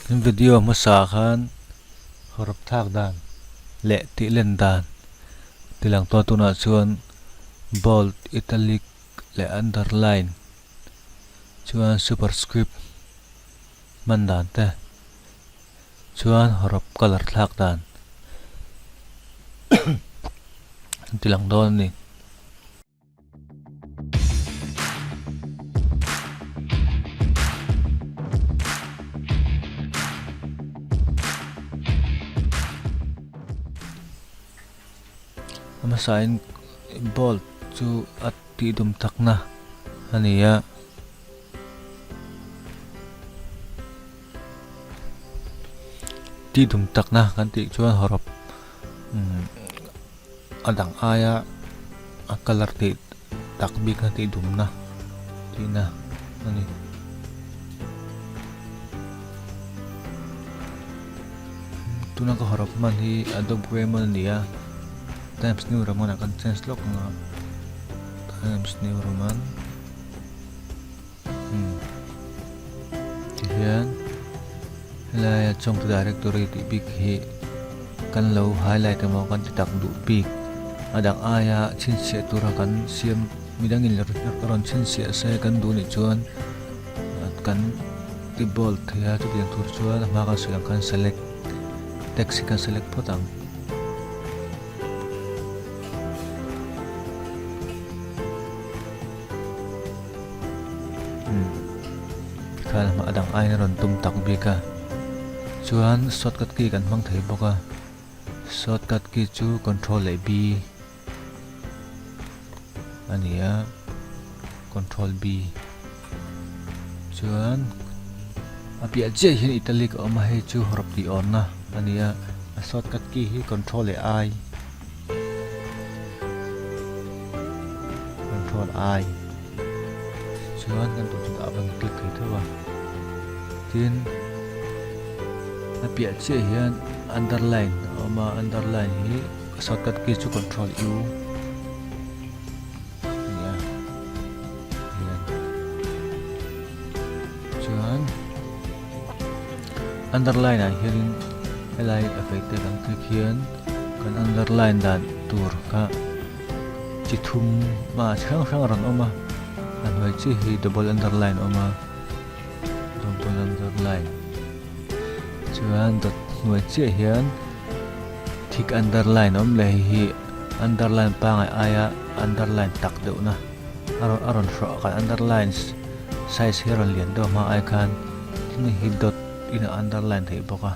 Video hmasa khan hawrawp thlak dan leh tih len dan ti lang tawh a tunah chuan bold, italic leh underline chuan superscript hman dan te chuan hawrawp colour thlak dan an ti lang dawn a ni. A hmasain bold chu a tihdum takna a ni a. Tihdum takna kan tih chuan hawrawp a dang aia a colour tih tak bik a tih dumna tihna a ni. Tuna ka hawrawp hman hi Adobe Gammon a ni a, Times New Roman ah kan change lawk ang a, Times New Roman umm tihian helaia chawngte directory tih bik hi kan lo highlight emaw kan ti tak duh bik a dang aia chhinchhiah tura kan siam midangin rawn chhinchhiah se kan duh nih chuan kan ti bold thei a chutiang tur chuan a hma kan sawi ang khan select text hi kan select phawt ang. Tikhan a dang aiin a rawn tum tak bik a chuan shortcut key kan hmang thei bawk a shortcut key chu control leh B a ni a control B chuan a piah chiah hian italic a awm a hei chu hawrawp tih awmna a ni a a shortcut key hi control leh I. Control I chuan kan duh chu dah kan click thei theuh a tin a piah chiah hian underline a awm a underline hi shortcut key chu control U a ni a hian chuan underline ah hianin helai a fei te kan click hian. Kan underline dan tur kha chi thum a chi hrang hrang a rawn awm a, a hnuai chiah hi double underline a awm a, double underline chuan dawt hnuai chiah hian thick underline a awm leh hei hi underline pangai aia underline tak deuh na a rawn a rawn hrawh kan underline size hi a rawn lian deuh hma ai khan tin hei hi dot in a underline theih bawk a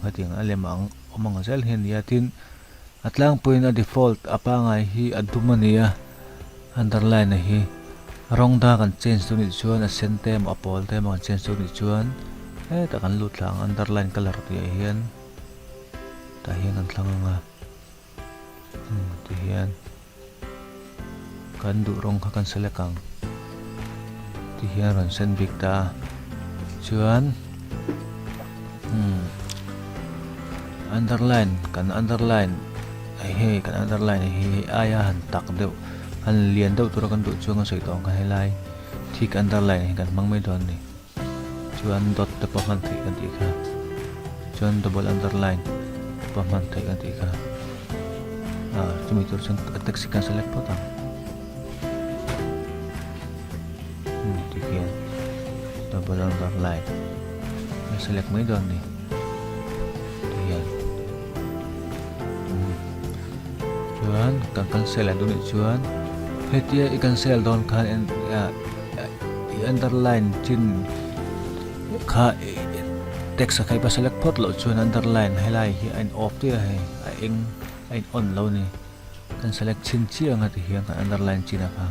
hetiang a lem ang. Awm ang zel hi a ni a, tin a tlangpuiin a default a pangai hi a dum a ni a, underline a hi rawng dang kan change dawn nih chuan a sen te emaw a pawl te emaw kan change dawn nih chuan hetah kan lut thla ang underline colour tih ah hian tah hian kan thlang ang a ti hian kan duh rawng kha kan select ang ti hian rawn sen bik ta a chuan underline kan underline hei kan underline hi hei aia han tak deuh han lian deuh tura kan duh chuan kan sawi tawh ang khan helai thick underline hi kan hmang mai dawn a ni chuan dot te pawh hman theih kan tih kha chuan double underline te pawh hman theih kan tih kha ah chumi tur chuan a text hi kan select phawt ang hmm tikhian double underline kan select mai dawn ni tikhian hmm chuan kan cancel ang duh chuan hetia i cancel dawn khan I underline chin kha text a kha i va select phawt loh chuan underline helai hi a in off daih a hei a eng a in on lo a ni kan select chhin chiah ang a ti hian kan underline chin a kha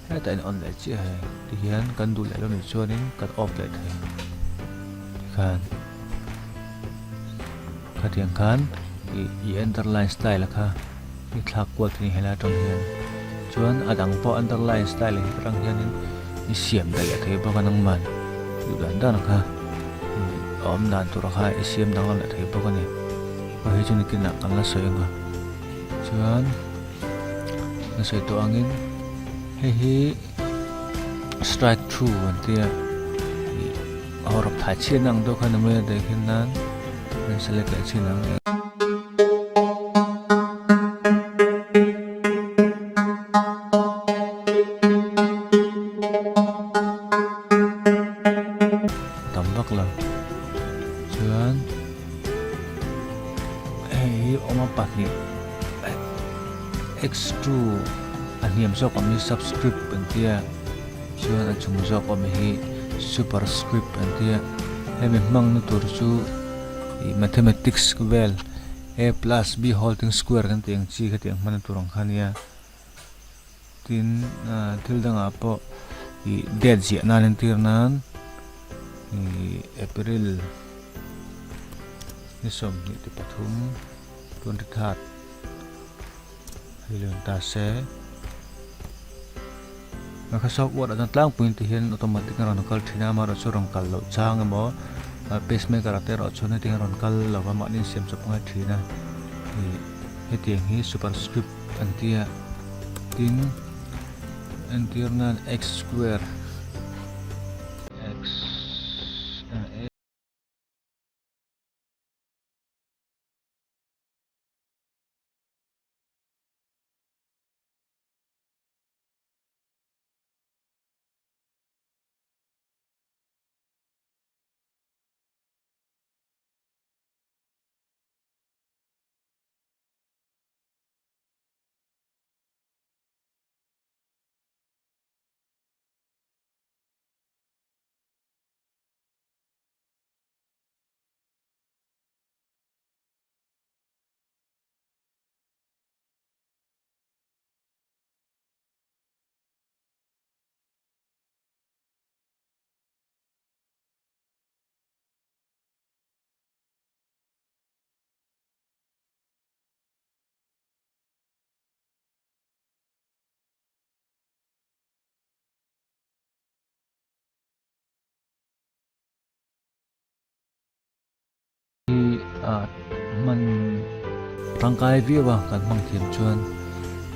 hetah a in on leh chiah hei ti hian kan duh leh lo nih chuanin kan off leh thei tikhan khatiang khan i underline style a kha. I thlak kual thei helai atang hian chuan a dang pawh underline style hi atang hianin i siam daih leh thei bawk a nangman duh dan dan kha a awm dan tur kha i siam danglam leh thei bawk a ni aw hei chu nikinah kan la sawi ang a chuan la sawi tawh angin hei hi strike through an tia. hawrawp thai chhiatna ang deuh kha a ni mai a tehkhin nan kan select leh chin ang. Tam vak lo chuan hei hi awm a pahnih x two a hniam zawk awm hi subscript an tia chuan a chung zawk awm hi superscript an tia hemi hmangna tur chu ih mathematics vel a plus b whole thing square kan tih ang chi kha tiang hmanna tur ang kha ania. Tin, thil dangah pawh ih date ziah nan entir nan ih April ni 23 23 hei lo in ta se Microsoft Word ah chuan tlangpuiin ti hian automatic in a rawn kal thin a amaherawhchu rawn kal loh chang emaw pacemaker ah te erawh chuan hetiang a rawn kal lo va mahni insiam chawp ngai thin a ih hetiang hi superscript An ti a, tin entir nan x square x Hi ah hman tangkai viau a kan hmang thiam chuan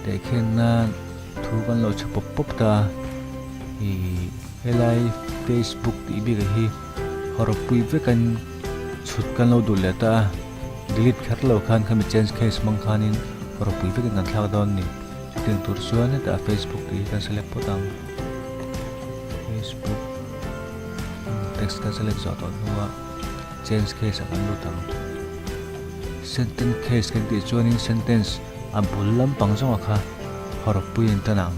tehkhin nan thu kan lo chhe pawp pawp ta ih helai facebook tih bik ah hi hawrawpui vek an chhut kan lo duh leh ta a. Delete kher lo khan khami change case hmang khanin ropui vekin kan thlak dawn ni. Chutiang tur chuan hetah Facebook tih hi kan select phawt ang. Facebook text kan select zawh tawh hnuah change case ah kan lut ang. Sentence case kan tih chuanin sentence a bul lampang zawngah kha hawrawppui an tan ang.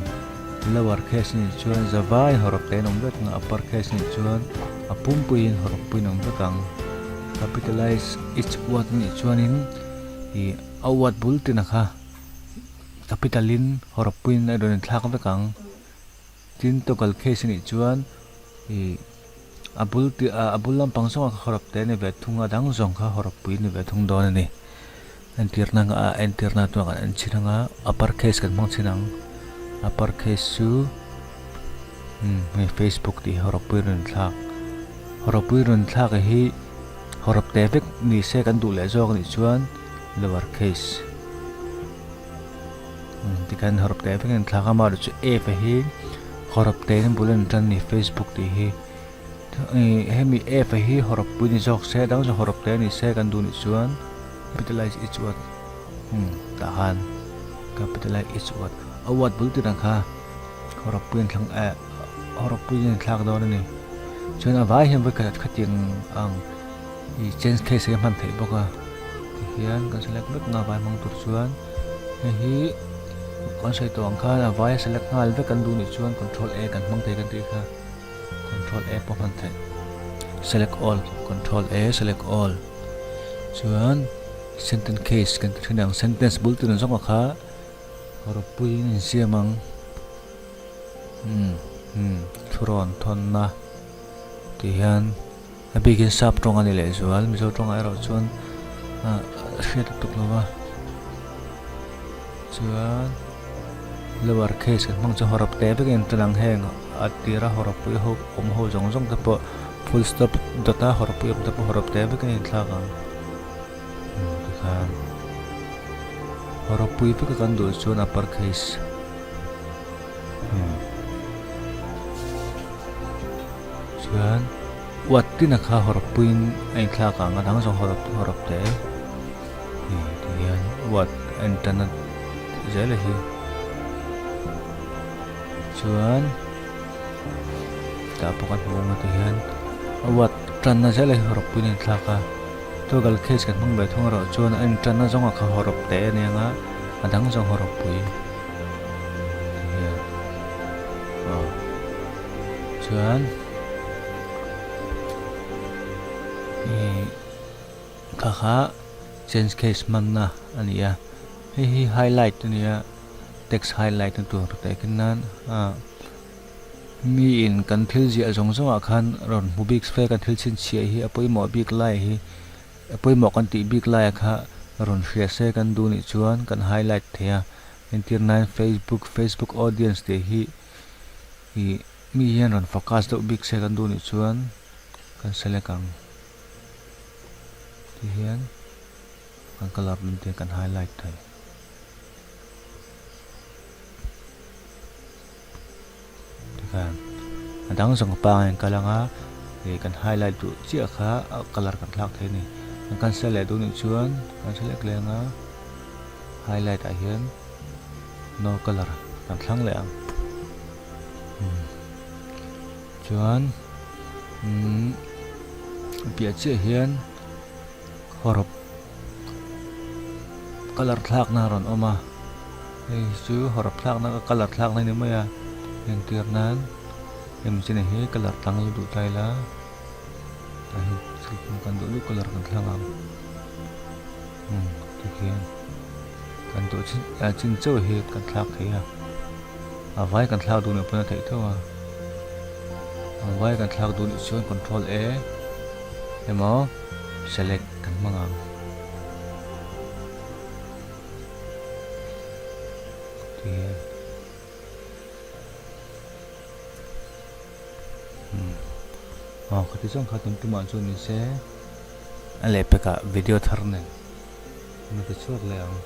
Lower case nih chuan zavaiin hawrawp te an awm vek ang a, upper case nih chuan a pumpuiin hawrawppui an awm vek ang. Capitalize each word nih chuanin ih a word bul tina kha capital in hawrawppuiin a rawn inthlak vek ang. Tin toggle case nih chuan ih a bul tih a bul lampang zawngah kha hawrawp te a ni ve thung a, a dang zawng kha hawrawppui a ni ve thung dawn a ni. Entirna nga a entirna chuan kan en chhin ang a, upper case kan hmang chhin ang. Upper case chu umm hei Facebook tih hi hawrawppui rawn thlak. Hawrawppui rawn thlak hi hawrawp te vek ni se kan duh leh zawk anih chuan lower case umm tikhan hawrawp te vek an thlak a, amaherawhchu F hi hawrawp te in bul a ni tan a ni Facebook tih hi. Hemi F hi hawrawp pui ni zawk se dang zawng hawrawp te ni se kan duh nih chuan capitalize each word umm tah khan capitalize each word a word bul tir ang kha hawrawp pui an thlang eh hawrawp pui an thlak dawn a ni chuan a vai hian vawikhat khatiang ang ih change case hi a hman theih bawk a tihian kan select vek nga vai hmang tur chuan hei hi kan sawi tawh ang khan a vai a select nghal vek kan duh nih chuan control A kan hmang thei kan tih kha. Control A pawh hman theih. Select all, control A, select all. Chuan sentence case kan ti thin ang, sentence bul tur zawng kha rawpui in insiam ang. Hmm, hmm, thurawn thawnna tih hian a bikin sap tawng a ni leh zual, Mizo tawngah erawh chuan ah hriat a tuk lo va. Chuan lower case kan hmang chu hawrawp te vek a intel ang heng a tira hawrawppui ho awm ho zawng zawng te pawh full stop dawt a hawrawppui awm te pawh hawrawp te vek a inthlak ang tikhan hawrawppui vek a kan duh chuan upper case chuan. Uat tin a kha hawrawp puiin a inthlak ang a dang zawng hawrawp hawrawp te ih ti hian uat a intan a zel a hi chuan tah pawh kan hmu ang a ti hian a uat tanna zel a hi hawrawp puiin a inthlak a toggle case kan hmang ve thung erawh chuan a intanna zawng a kha hawrawp te a ni ang a a dang zawng hawrawp pui ti hian aw chuan. Ih kha kha change case hmanna a ni a hei hi highlight a ni a text highlight na tur teh nan ah miin kan thil ziah zawng zawng ah khan rawn hmu bik fe kan thil chhinchhiah hi a pawimawh bik lai hi a pawimawh kan tih bik lai ah kha rawn hria se kan duh nih chuan kan highlight thei a entir nan facebook facebook audience tih hi ih. Mi hian rawn focus deuh bik se kan duh nih chuan kan select ang ti hian kan colour dun te kan highlight thei. Tikhan a dang zawng pangai an kal anga ih kan highlight duh chiah kha a colour kan thlak thei a ni. Kan cancel leh duh nih chuan kan select leh anga highlight ah hian no colour kan thlang leh ang. Chuan umm piah chiah hian hawrawp colour thlakna a rawn awm a hei chu hawrawp thlakna ka colour thlakna a ni mai a entir nan hemi chin ah hi colour tlang la duh ta ila tah hian kan duh duh colour kan thlang ang umm tikhian kan duh chin ah chin chauh hi kan thlak thei a. A vai kan thlak duh nih pawn a theih tho a, a vai kan thlak duh nih chuan control A emaw select kan hmang ang. Tihian umm aw khati chuan kha tun tumah chuan ni se a lehpekah video thar nen ka chhuak leh ang.